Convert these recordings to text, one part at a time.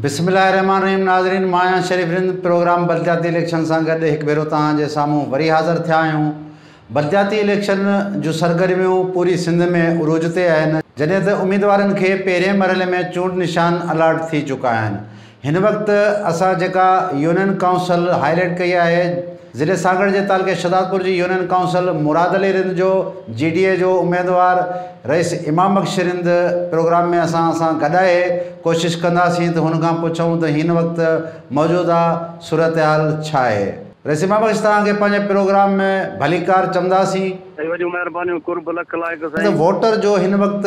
بسم الله الرحمٰن الرحيم ناظرين مان آهيان شريف رند پروگرام بلدياتي اليڪشن سان گڏ هڪ ڀيرو توهان جي سامهون وري حاضر ٿيا آهيون بلدياتي اليڪشن جون سرگرميون پوري سنڌ ۾ عروج تي آهن جڏهن ته اميدوارن کي پهرين مرحلي ۾ چونڊ نشان الاٽ ٿي چڪا آهن هن وقت اسان جيڪا يونين ڪائونسل هائي لائيٽ ڪئي آهي ضلعي سانگهڙ جي تعلقي شهدادپور جي يونين ڪائونسل مراد علي رند جو جي ڊي اي جو اميدوار رئيس امام بخش رند پروگرام ۾ اسان سان گڏ آهي ڪوشش ڪنداسين ته هن کان پڇون ته هن وقت موجوده صورتحال ڇا آهي رئيس امام بخش توهان کي پنهنجي پروگرام ۾ ڀليڪار چونداسين. سائين وڏيون مهربانيون قرب لک لائق ته سائين. ووٽر جو هن وقت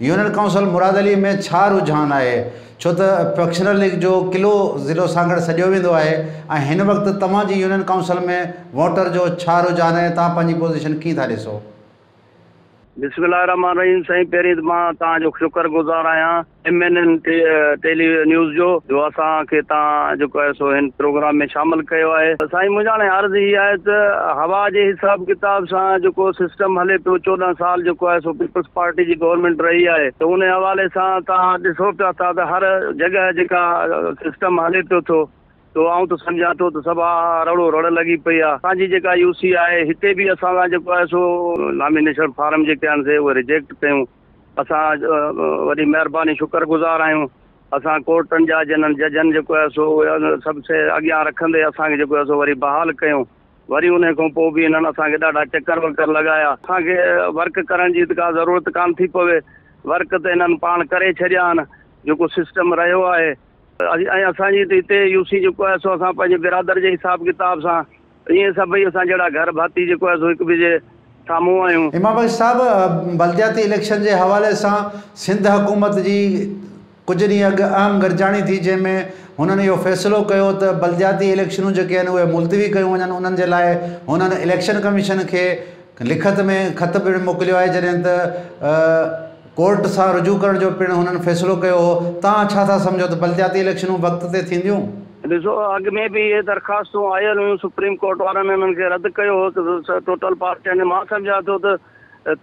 يونين ڪائونسل مراد علي ۾ ڇا رجحان آهي ڇو ته فنڪشنل ليگ جو قلعو ضلعو سانگهڙ سڏيو ويندو آهي ۽ هن وقت توهان جي يونين ڪائونسل ۾ ووٽر جو ڇا رجحان آهي توهان پنهنجي پوزيشن ڪيئن ٿا ڏسو؟ بسم الله الرحمٰن الرحيم سائين پهرين ته مان توهان جو شڪر گذار آهيان M N N tele news جو جو اسان کي توهان جيڪو آهي سو هن پروگرام ۾ شامل ڪيو آهي سائين منهنجا هاڻي عرض هي آهي ته هوا جي حساب ڪتاب سان جيڪو سسٽم هلي پيو 14 سال جيڪو آهي سو پيپلز پارٽي جي گورنمينٽ رهي آهي ته ان حوالي سان توهان ڏسو پيا ٿا ته هر جڳهه جيڪا سسٽم هلي پيو ٿو تو آئون ته سمجهان ٿو ته سڀ رڙو رڙ لڳي پئي آهي اسان جي جيڪا يو سي آهي هتي به اسان سان جيڪو آهي سو نامينيشن فارم جيڪي آهن سي اهي رجيڪٽ ڪيون اسان وڏي مهرباني شڪر گذار آهيون اسان ڪورٽن جا جنھن ججن جيڪو آهي سو سڀ شيء اڳيان رکندي اسان کي جيڪو آهي سو وري بحال ڪيون وري ان کان پوء به انهن اسان کي ڏاڍا چڪر وڪر لڳايا اسان کي ورڪ ڪرڻ جي ته ڪا ضرورت ڪانه ٿي پوي ورڪ ته انهن پاڻ ڪري ڇڏيا آهن جيڪو سسٽم رهيو آهي ۽ اسان جي ته هتي يو سي جيڪو آهي سو اسان پنهنجي برادر جي حساب ڪتاب سان ائين سڀئي اسان جهڙا گهر ڀاتي جيڪو آهي سو هڪ ٻئي جي سامهون آهيون. امام بخش صاحب بلدياتي اليڪشن جي حوالي سان سنڌ حڪومت جي ڪجهه ڏينهن اڳ اهم گڏجاڻي ٿي جنهن ۾ هنن اهو فيصلو ڪيو ته بلدياتي اليڪشنون جيڪي آهن اهي ملتوي ڪيون وڃن انهن جي لاء هنن اليڪشن ڪميشن کي لکت ۾ خط پڻ موڪليو آهي جڏهن ته ڪورٽ سان رجوع ڪرڻ جو پڻ هنن فيصلو ڪيو هو، توهان ڇا ٿا سمجهو ته بلدياتي اليڪشنون وقت تي ٿينديون؟ ڏسو اڳ ۾ به اهي درخواستون آيل هيون سپريم ڪورٽ وارن انهن کي رد ڪيو هو ته ٽوٽل پارٽين مان سمجهان ٿو ته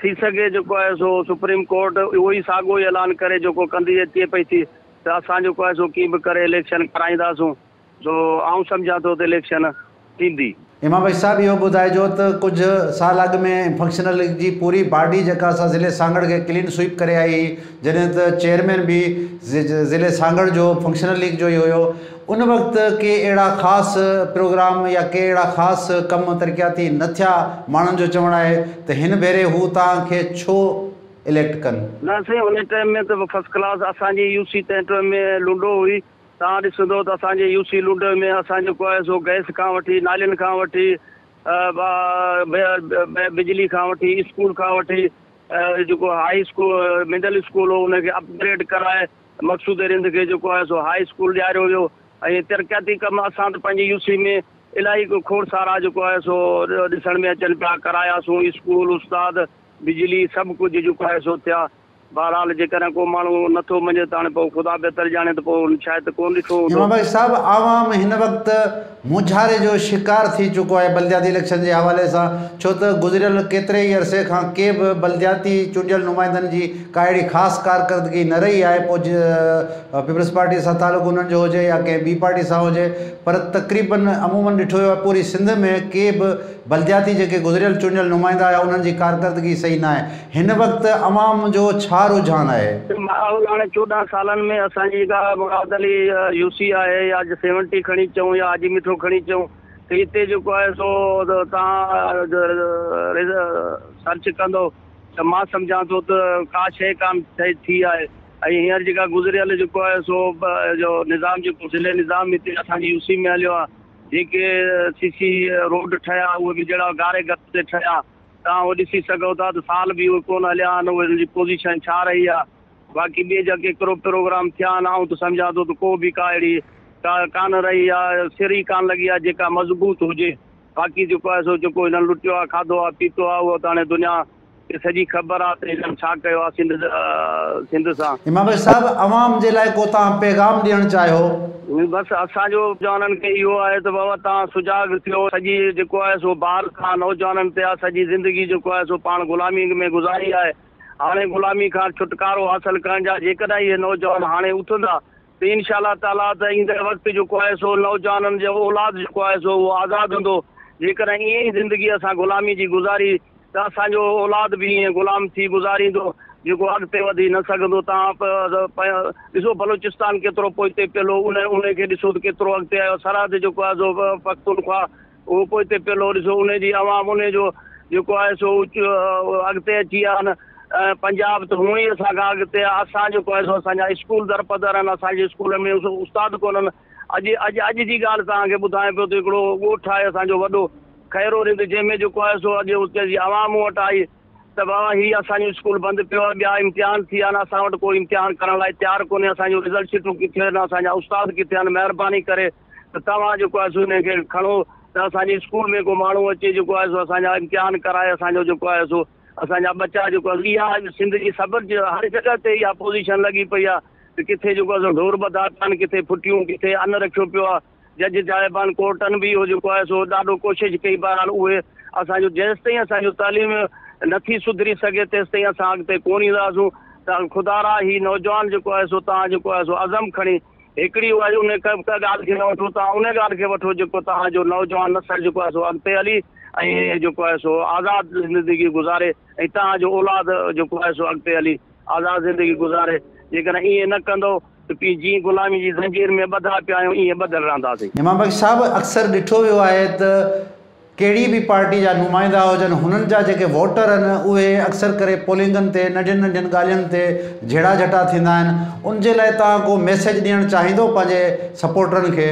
ٿي سگهي جيڪو آهي سو سپريم ڪورٽ اهو ئي ساڳو ئي اعلان ڪري جيڪو ڪندي اچي پئي ٿي ته اسان جيڪو آهي سو ڪيئن به ڪري اليڪشن ڪرائينداسون. سو آئون سمجهان ٿو ته اليڪشن ٿيندي. امام بخش صاحب اهو ٻڌائجو ته ڪجهه سال اڳ ۾ فنڪشنل ليگ جي پوري باڊي جيڪا سا ضلعي سانگهڙ کي ڪلين سوئيپ ڪري آئي هئي جڏهن ته چيئرمين به ضلعي سانگهڙ جو فنڪشنل ليگ جو ئي هيو ان وقت ڪي اهڙا خاص پروگرام يا ڪي اهڙا خاص ڪم ترقياتي نه ٿيا ماڻهن جو چوڻ آهي ته هن ڀيري هو توهان کي ڇو اليڪٽ ڪن. نه سائين ان ٽائيم ۾ ته فرسٽ ڪلاس اسان جي يو سي تنهن ٽائيم ۾ لنڊو هئي توهان ڏسندو ته اسان جي يو سي لنڊ ۾ اسان جيڪو آهي سو گئس کان وٺي نالين کان وٺي بجلي کان وٺي اسڪول کان وٺي جيڪو هائي اسڪول مڊل اسڪول هو ان کي اپ گريڊ ڪرائي مقصود رند کي جيڪو آهي سو هائي اسڪول ڏياريو ويو ۽ ترقياتي ڪم اسان ته پنهنجي يو سي ۾ الاهي کوڙ سارا جيڪو آهي سو ڏسڻ ۾ اچن پيا ڪراياسون اسڪول استاد بجلي سڀ ڪجهه جيڪو آهي سو ٿيا بهرحال جيڪڏهن ڪو ماڻهو نه ٿو مڃي ته هاڻي پوء خدا بهتر ڄاڻي ته پوء هن شايد ته ڪونه ڏٺو هوندو. امام بخش صاحب عوام هن وقت مونجهاري جو شڪار ٿي چڪو آهي بلدياتي اليڪشن جي حوالي سان ڇو ته گذريل ڪيتري ئي عرصي کان ڪي به بلدياتي چونڊيل نمائندن جي ڪا اهڙي خاص ڪارڪردگي نه رهي آهي پوء پيپلز پارٽي سان تعلق انهن جو هجي يا ڪنهن ٻي پارٽي سان هجي پر تقريبن عمومن ڏٺو ويو آهي پوري سنڌ ۾ ڪي به بلدياتي جيڪي گذريل چونڊيل نمائندا آيا انهن جي ڪارڪردگي صحيح ناهي هن وقت عوام جو ڇا رجحان آهي؟ ماحول هاڻي 14 سالن ۾ اسان جي جيڪا مراد علي يو سي آهي يا سيونٽي کڻي چئون يا حاجي مٺو کڻي چئون ته هتي جيڪو آهي سو توهان سرچ ڪندو ته مان سمجهان ٿو ته ڪا شيء ڪانه ٿي آهي ۽ هينئر جيڪا گذريل جيڪو آهي سو جو نظام جيڪو ضلعي نظام هتي اسان جي يو سي ۾ هليو آهي جيڪي سي سي روڊ ٺهيا اهي به جهڙا گاري گت تي ٺهيا توهان اهو ڏسي سگهو ٿا ته سال به اهي ڪونه هليا آهن اهي انهن جي پوزيشن ڇا رهي آهي باقي ٻئي جا ڪيترو پروگرام ٿيا آهن آئون ته سمجهان ٿو ته ڪو به ڪا اهڙي ڪا ڪانه رهي آهي سر ئي ڪانه لڳي آهي جيڪا مضبوط هجي باقي جيڪو آهي سو جيڪو هنن لٽيو آهي کاڌو آهي پيتو آهي اهو ته هاڻي دنيا کي سڄي خبر آ ته هنن ڇا ڪيو آ سنڌ سنڌ سان. امام بخش صاحب عوام جي لاء ڪو توهان پيغام ڏيڻ چاهيو. بس اسان جو نوجوانن کي اهو آهي ته بابا توهان سجاڳ ٿيو سڄي جيڪو آهي سو بار توهان نوجوانن تي آ سڄي زندگي جيڪو آهي سو پاڻ غلامي ۾ گذاري آهي هاڻي غلامي کان ڇوٽڪارو حاصل ڪرڻ جا جيڪڏهن اهي نوجوان هاڻي اٿندا. ته انشاء الله تعاليٰ ته ايندڙ وقت جيڪو آهي سو نوجوانن جو اولاد جيڪو آهي سو اهو آزاد هوندو. جيڪڏهن ائين ئي زندگي اسان غلامي جي گذاري ته اسان جو اولاد به ائين غلام ٿي گذاريندو جيڪو اڳتي وڌي نه سگهندو. توهان ڏسو بلوچستان ڪيترو پوئتي پيل هو ان ان کي ڏسو ته ڪيترو اڳتي آيو. سرحد جيڪو آهي سو پختونخوا اهو پوئتي پيل هو ڏسو ان جي عوام ان جو جيڪو آهي سو اڳتي اچي ويا آهن. پنجاب ته هونئن ئي اسان کان اڳتي آهي. اسان جيڪو آهي سو اسان جا اسڪول درپدر آهن اسان جي اسڪول ۾ استاد ڪونهن. اڄ اڄ اڄ جي ڳالهه توهان کي ٻڌايان پيو ته هڪڙو ڳوٺ آهي اسان جو وڏو خيرو رند جنهن ۾ جيڪو آهي سو اڄ اتي جي عوام مون وٽ آئي ته بابا هي اسان جو اسڪول بند پيو آهي ٻيا امتحان ٿي ويا آهن اسان وٽ ڪو امتحان ڪرڻ لاء تيار ڪونهي اسان جون رزلٽ شيٽون ڪٿي آهن اسان جا استاد ڪٿي آهن مهرباني ڪري ته توهان جيڪو آهي سو انهن کي کڻو ته اسان جي اسڪول ۾ ڪو ماڻهو اچي جيڪو آهي سو اسان جا امتحان ڪرائي اسان جو جيڪو آهي سو اسان جا ٻچا جيڪو آهي اها سنڌ جي سڀ هر جڳهه تي اها پوزيشن لڳي پئي آهي ته ڪٿي جيڪو آهي سو ڍور ٻڌا پيا آهن ڪٿي ڦٽيون ڪٿي ان رکيو پيو آهي جج صاحبان ڪورٽن به اهو جيڪو آهي سو ڏاڍو ڪوشش ڪئي بهرحال اهي اسان جو جيستائين اسان جو تعليم نٿي سڌري سگهي تيستائين اسان اڳتي ڪونه اينداسون ته خدارا هي نوجوان جيڪو آهي سو توهان جيڪو آهي سو عزم کڻي هڪڙي اها ان ڳالهه کي نه وٺو توهان ان ڳالهه کي وٺو جيڪو توهان جو نوجوان نسل جيڪو آهي سو اڳتي هلي ۽ جيڪو آهي سو آزاد زندگي گذاري ۽ توهان جو اولاد جيڪو آهي سو اڳتي هلي آزاد زندگي گذاري جيڪڏهن ائين نه ڪندو ته پي جيئن غلامي جي زنجير ۾ ٻڌا پيا آهيون ائين ٻڌل رهنداسين. امام بخش صاحب اڪثر ڏٺو ويو آهي ته ڪهڙي به پارٽي جا نمائندا هجن هنن جا جيڪي ووٽر آهن اهي اڪثر ڪري پولنگن تي ننڍين ننڍين ڳالهين تي جهيڙا جهٽا ٿيندا آهن ان جي لاء توهان ڪو ميسيج ڏيڻ چاهيندو پنهنجي سپورٽرن کي.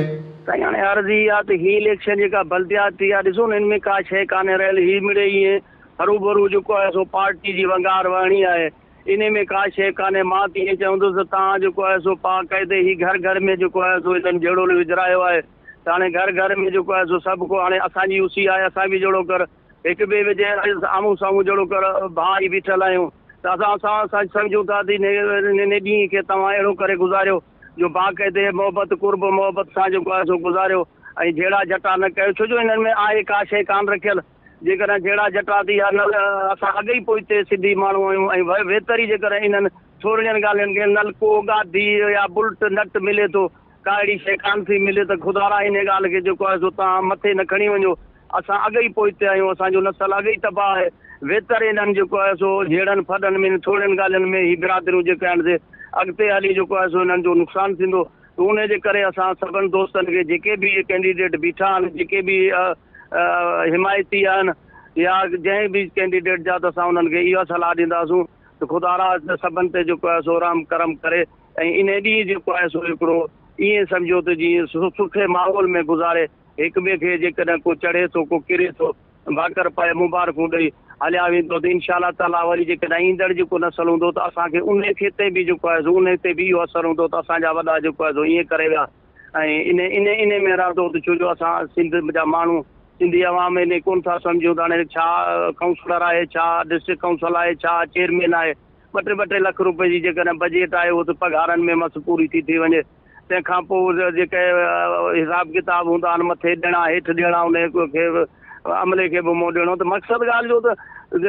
سائين هاڻي عرض هي آهي ته هي اليڪشن جيڪا بلدياتي آهي ڏسو نه ان ۾ ڪا شيء ڪانهي رهيل هي مڙئي ائين هروڀرو جيڪو آهي سو پارٽي جي ونگار وهڻي آهي انهي ۾ ڪا شيء ڪانهي مان ته ائين چوندس ته توهان جيڪو آهي سو باقاعدي هي گهر گهر ۾ جيڪو آهي سو انهن جهيڙو وجهرايو آهي ته هاڻي گهر گهر ۾ جيڪو آهي سو سڀ ڪو هاڻي اسان جي يوسي آهي اسان به جهڙو ڪر هڪ ٻئي جي آمهون سامهون جهڙو ڪر ڀاء ئي بيٺل آهيون ته اسان اسان اسان سمجهون ٿا ته انهي ڏينهن کي توهان اهڙو ڪري گذاريو جو باقاعدي محبت قرب محبت سان جيڪو آهي سو گذاريو ۽ جهيڙا جهٽا نه ڪيو ڇو جو انهن ۾ آهي ڪا شيء ڪانه رکيل جيڪڏهن جهيڙا جهٽا ٿي يا نه اسان اڳ ئي پوئتي سنڌي ماڻهو آهيون ۽ ويتر ئي جيڪڏهن انهن ٿورڙين ڳالهين کي نلڪو ڳاڌي يا بلٽ نٽ ملي ٿو ڪا اهڙي شيء ڪانه ٿي ملي ته خدارا انهيء ڳالهه کي جيڪو آهي سو توهان مٿي نه کڻي وڃو. اسان اڳ ئي پوئتي آهيون، اسان جو نسل اڳ ئي تباهه آهي. ويتر انهن جيڪو آهي سو جهيڙن ڦڏن ۾ ٿورين ڳالهين ۾ هي برادريون جيڪي آهن سي اڳتي هلي جيڪو آهي سو انهن جو نقصان ٿيندو ته انهيء جي ڪري اسان سڀن دوستن کي جيڪي به اهي ڪينڊيڊيٽ بيٺا آهن جيڪي به حمايتي آهن يا جنهن به ڪينڊيڊيٽ جا ته اسان انهن کي اها صلاح ڏينداسون ته خدارا سڀن تي جيڪو آهي سو رحم ڪرم ڪري ۽ انهيء ڏينهن جيڪو آهي سو هڪڙو ائين سمجهو ته جيئن سٺي ماحول ۾ گذاري هڪ ٻئي کي جيڪڏهن ڪو چڙهي ٿو ڪو ڪري ٿو ڀاڪر پائي مبارڪون ڏئي هليا ويندو ته انشاء الله تعاليٰ وري جيڪڏهن ايندڙ جيڪو نسل هوندو ته اسان کي انهي کي تي به جيڪو آهي سو انهي تي به اهو اثر هوندو ته اسان جا وڏا جيڪو آهي سو ائين ڪري ويا ۽ انهي انهي انهي ۾ رهندو ته ڇو جو اسان سنڌ جا ماڻهو سنڌي عوام انهي ڪونه ٿا سمجهون ته هاڻي ڇا ڪائونسلر آهي ڇا ڊسٽرڪٽ ڪائونسل آهي ڇا چيئرمين آهي ٻه ٽي ٻه ٽي لک روپئي جي جيڪڏهن بجيٽ آهي اهو ته پگهارن ۾ مس پوري ٿي ٿي وڃي تنهن کان پوء جيڪي حساب ڪتاب هوندا آهن مٿي ڏيڻا هيٺ ڏيڻا ان کي عملي کي به منهن ڏيڻو ته مقصد ڳالهه جو ته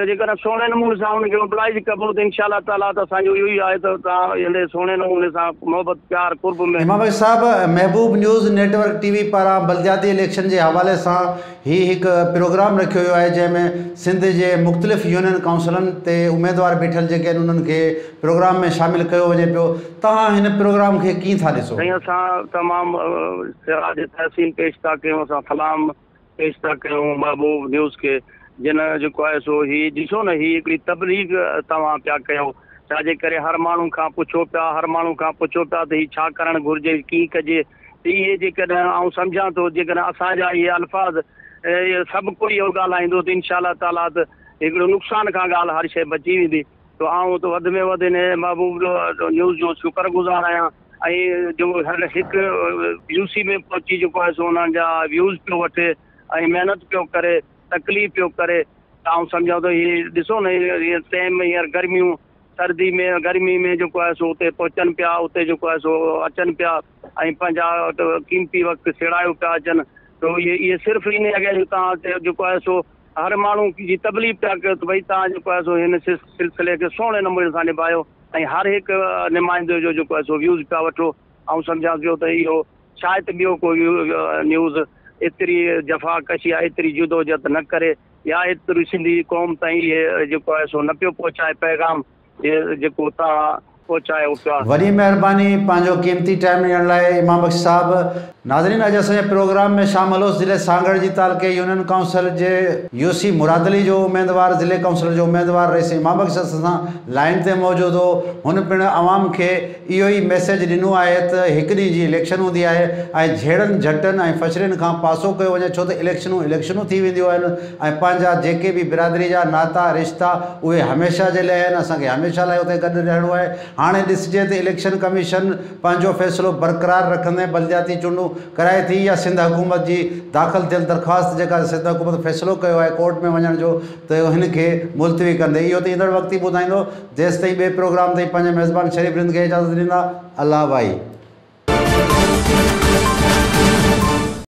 جيڪڏهن سهڻي نموني سان ان کي موبلائز ڪبو ته انشاء الله تعاليٰ ته اسان جو اهو ئي آهي ته توهان اهڙي سهڻي نموني سان محبت پيار قرب ۾. امام بخش صاحب Mehboob news network T V پاران بلدياتي اليڪشن جي حوالي سان هي هڪ پروگرام رکيو ويو آهي جنهن ۾ سنڌ جي مختلف يونين ڪائونسلن تي اميدوار بيٺل جيڪي آهن انهن کي پروگرام ۾ شامل ڪيو وڃي پيو توهان هن پروگرام کي ڪيئن ٿا ڏسو؟ سائين اسان تمام خراج تحسين پيش ٿا ڪيون اسان سلام پيش ٿا ڪيون محبوب نيوز کي جنھن جيڪو آهي سو هي ڏسو نه هي هڪڙي تبليغ توهان پيا ڪيو ڇا جي ڪري هر ماڻهو کان پڇو پيا هر ماڻهو کان پڇو پيا ته هي ڇا ڪرڻ گهرجي ڪيئن ڪجي اهي جيڪڏهن آئون سمجهان ٿو جيڪڏهن اسان جا اهي الفاظ سڀ ڪوئي اهو ڳالهائيندو ته انشاء الله تعاليٰ ته هڪڙو نقصان کان ڳالهه هر شيء بچي ويندي ته آئون ته وڌ ۾ وڌ ان محبوب نيوز جو شڪر گذار آهيان ۽ جو هر هڪ يو سي ۾ پهچي جيڪو آهي سو انهن جا ويوز پيو وٺي ۽ محنت پيو ڪري تڪليف پيو ڪري ته آئون سمجهان ٿو هي ڏسو نه هي ٽيم هينئر گرميون سردي ۾ گرمي ۾ جيڪو آهي سو اتي پهچن پيا اتي جيڪو آهي سو اچن پيا ۽ پنهنجا قيمتي وقت سيڙايو پيا اچن ته اهي اهي صرف ان اڳيان جو توهان جيڪو آهي سو هر ماڻهو جي تبليغ پيا ڪيو ته ڀئي توهان جيڪو آهي سو هن سلسلي کي سهڻي نموني سان نڀايو ۽ هر هڪ نمائندي جو جيڪو آهي سو ويوز پيا وٺو. آئون سمجهان پيو ته اهو شايد ٻيو ڪو نيوز ايتري جفاڪشي يا ايتري جدوجهد نه ڪري يا ايتري سنڌي قوم تائين اهي جيڪو آهي سو نه پيو پهچائي پيغام جيڪو توهان پهچايو پيا. وڏي مهرباني پنهنجو قيمتي ٽائيم ڏيڻ لاء امام بخش صاحب. ناظرين اڄ اسان جي پروگرام ۾ شامل هو ضلعي سانگهڙ جي تعلقي يونين ڪائونسل جي يو سي مراد علي جو اميدوار ضلعي ڪائونسل جو اميدوار رئيس امام بخش اسان سان لائين تي موجود هو هن پڻ عوام کي اهو ئي ميسيج ڏنو آهي ته هڪ ڏينهن جي اليڪشن هوندي آهي ۽ جهيڙن جهٽن ۽ فشرين کان پاسو ڪيو وڃي ڇو ته اليڪشنون اليڪشنون ٿي وينديون آهن ۽ پنهنجا جيڪي به برادري جا ناتا رشتا اهي هميشه جي لاء آهن اسان کي هميشه لاء اتي گڏ رهڻو آهي هاڻي ڏسجي ته اليڪشن ڪميشن پنهنجو فيصلو برقرار رکندي بلدياتي چونڊون ڪرائي ٿي يا سنڌ حڪومت جي داخل ٿيل درخواست جيڪا سنڌ حڪومت فيصلو ڪيو آهي ڪورٽ ۾ وڃڻ جو ته هن کي ملتوي ڪندي اهو ته ايندڙ وقت ئي ٻڌائيندو جيستائين ٻئي پروگرام تائين پنهنجي ميزبان شريف رند کي اجازت ڏيندا الله ڀائي.